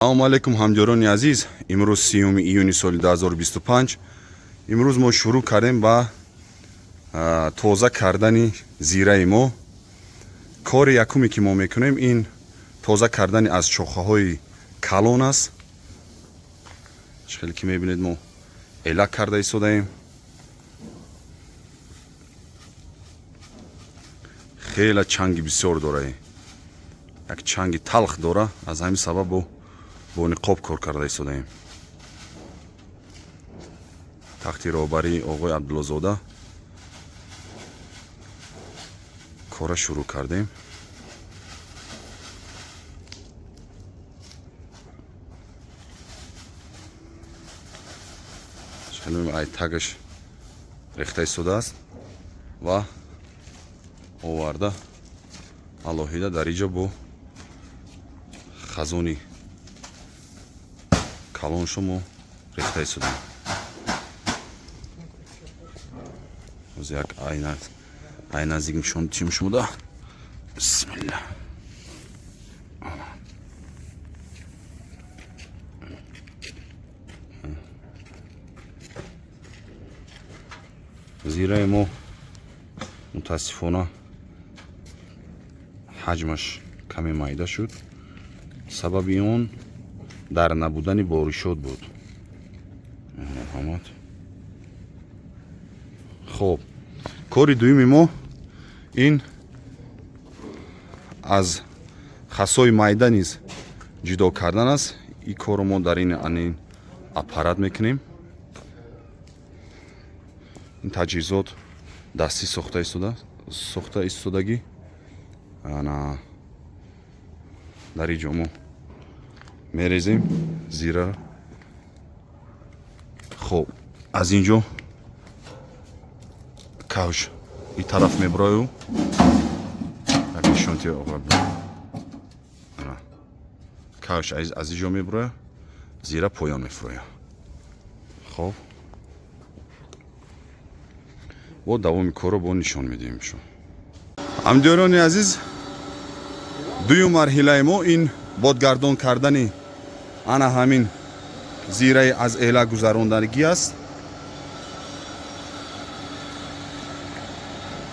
Салому алейкум, ҳамдиёрони азиз. Имрӯз 30 июни соли 2025. Имрӯз мо шурӯъ кардем ба тоза кардани зираи мо. Кори якуме, ки мо мекунем, ин тоза кардани аз шохаҳои калон аст. Чӣ хеле ки мебинед, мо элак карда истодаем. Хеле чанги бисёр дора, як чанги талх дора. Аз ҳамин сабаб бо ниқоб кор карда истодаем. Таҳти роҳбарии оғои Абдуллозода кора шурӯъ кардем. Ай тагаш рехта истодааст ва оварда алоҳида дар иҷо бо хазони калоншо мо рехта истодем. Ҳозир як ай наздик нишон тим шумода. Бисмилла. Зираи мо, мутаассифона, ҳаҷмаш каме майда шуд. Сабаби он дар набудани боришот буд. Марҳамат. Хоб, кори дуюми мо ин аз хасои майда низ ҷудо кардан аст. Ин корро мо дар ин аппарат мекунем. Ин таҷҳизот дастӣ сохта истодагӣ. Ана дар ин ҷо мо мерезем зира. Хоб, аз ин ҷо кавш и тараф мебураю. Як нишонти кавш аз ин ҷо мебуроя, зира поён мефуроя. Хоб, бо давоми корро бо нишон медиҳем шо. Ҳамдиёрони азиз, дуюм марҳилаи мо ин бодгардон кардани ана ҳамин зираи аз эла гузарондагӣ аст.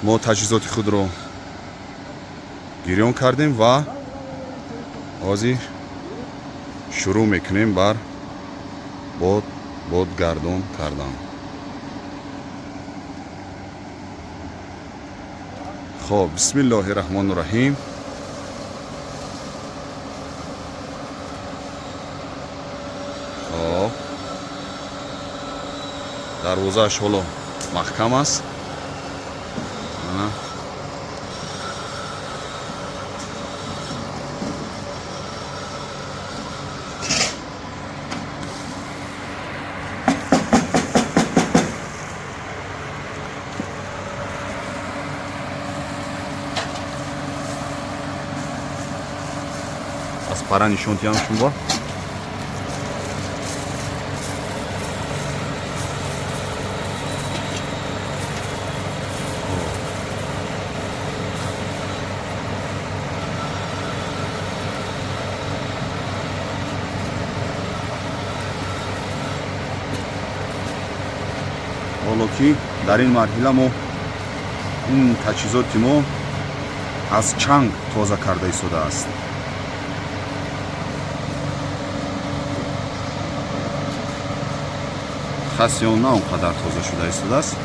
Мо таҷҳизоти худро гирён кардем ва ҳозир шурӯъ мекунем бар бодгардон кардан. Хоб, бисмиллоҳи раҳмону раҳим. Хоб, дарвозааш ҳоло маҳкам аст. Ана, аз пара нишон диҳам шумо. Ҳоло ки дар ин марҳила мо ин таҷҳизоти мо аз чанг тоза карда истодааст. Хаси он на он қадар тоза шуда истодааст,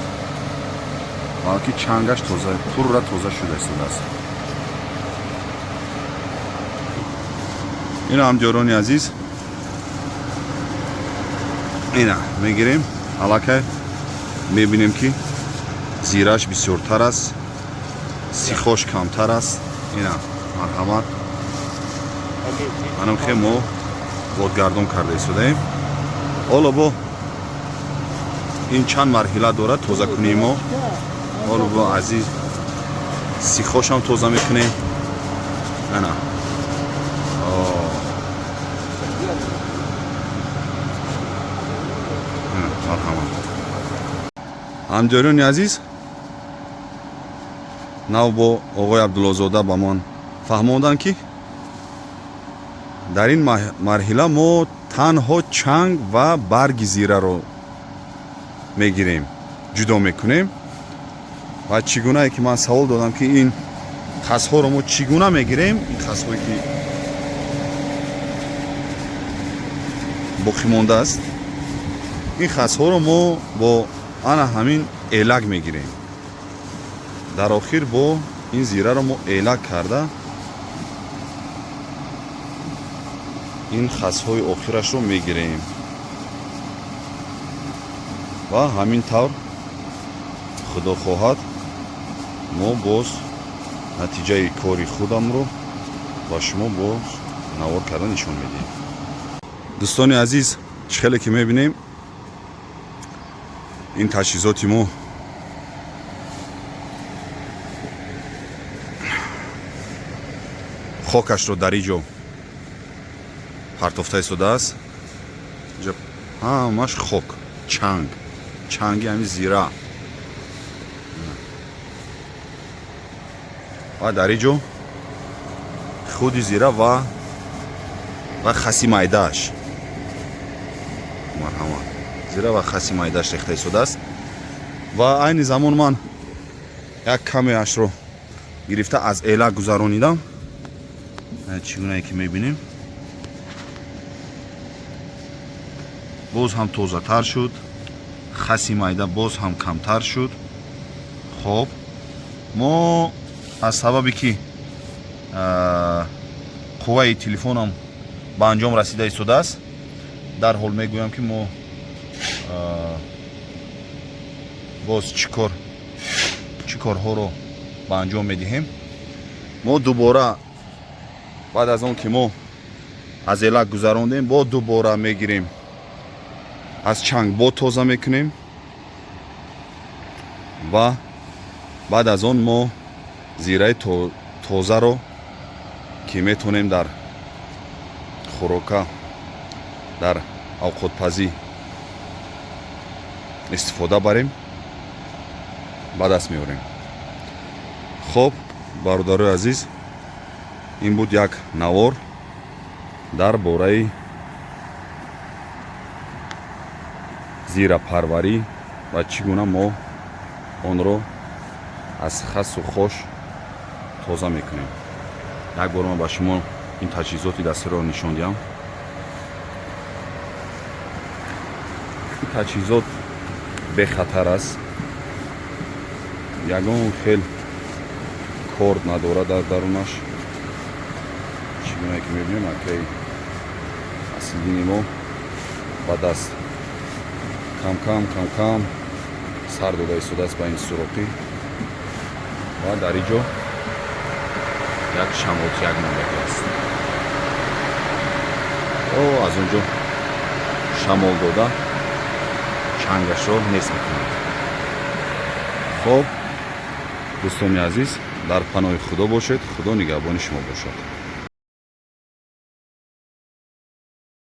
балки чангаш тоза, пурра тоза шуда истодааст. Ина, ҳамдиёрони азиз, ина мегирем. Аллакай мебинем, ки зираш бисёртар аст, сихош камтар аст. Ина, марҳамат. Манам хе мо бодгардон карда истодаем. Ҳоло бо ин чанд марҳила дорад тозакунии мо. Ҳоло бо азиз сихошам тоза мекунем. Ана, марҳамат, ҳамдиёрони азиз. Нав бо оғои Абдуллозода ба ман фаҳмонданд, ки Дар ин марҳила мо танҳо чанг ва барги зираро мегирем, ҷудо мекунем. Ва чӣ гунае ки ман савол додам, ки ин хасҳоро мо чӣ гуна мегирем, ин хасҳое ки боқӣ мондааст, ин хасҳоро мо бо ана ҳамин элак мегирем. Дар охир бо ин зираро мо элак карда ин хасҳои охирашро мегирем ва ҳамин тавр худо хоҳад мо боз натиҷаи кори худамро ба шумо боз навор карда нишон медиҳем. Дӯстони азиз, чӣ хеле ки мебинем, ин таҷҳизоти мо хокашро дар ин ҷо партофта истодааст. Инҷа ҳамаш хок, чанг, чанги ҳамин зира. Ва дар ин ҷо худи зира ва хаси майдааш. Марҳамат, зира ва хаси майдааш рехта истодааст. Ва айни замон ман як камеашро гирифта аз элак гузаронидам. Чӣ гунае ки мебинем, боз ҳам тозатар шуд, хаси майда боз ҳам камтар шуд. Хоб, мо аз сабабе ки қувваи телефонам ба анҷом расида истодааст, дарҳол мегӯям ки мо боз чӣ корҳоро ба анҷом медиҳем. Мо дубора баъд аз он ки мо аз элак гузарондем, бо дубора мегирем, аз чанг бо тоза мекунем ва баъд аз он мо зираи тозаро ки метавонем дар хӯрока, дар авқотпазӣ истифода барем, ба даст меорем. Хоб, бародарои азиз, ин буд як навор дар бораи зирапарварӣ ва чӣ гуна мо онро аз хасу хош тоза мекунем. Як бор ман ба шумо ин таҷҳизоти дастиро нишон диҳам. Ин таҷҳизот бехатар аст, ягон хел кор надорад дар дарунаш. Чӣ гунае ки мебинем, акаи Аслиддини мо ба даст кам-кам кам-кам сар дода истодааст ба ин суроқӣ ва дар ин ҷо як шамотияк мондагӣ аст. О, аз он ҷо шамол дода чангашро нест мекунад. Хоб, дӯстони азиз, дар паноҳи Худо бошед, Худо нигаҳбони шумо бошад.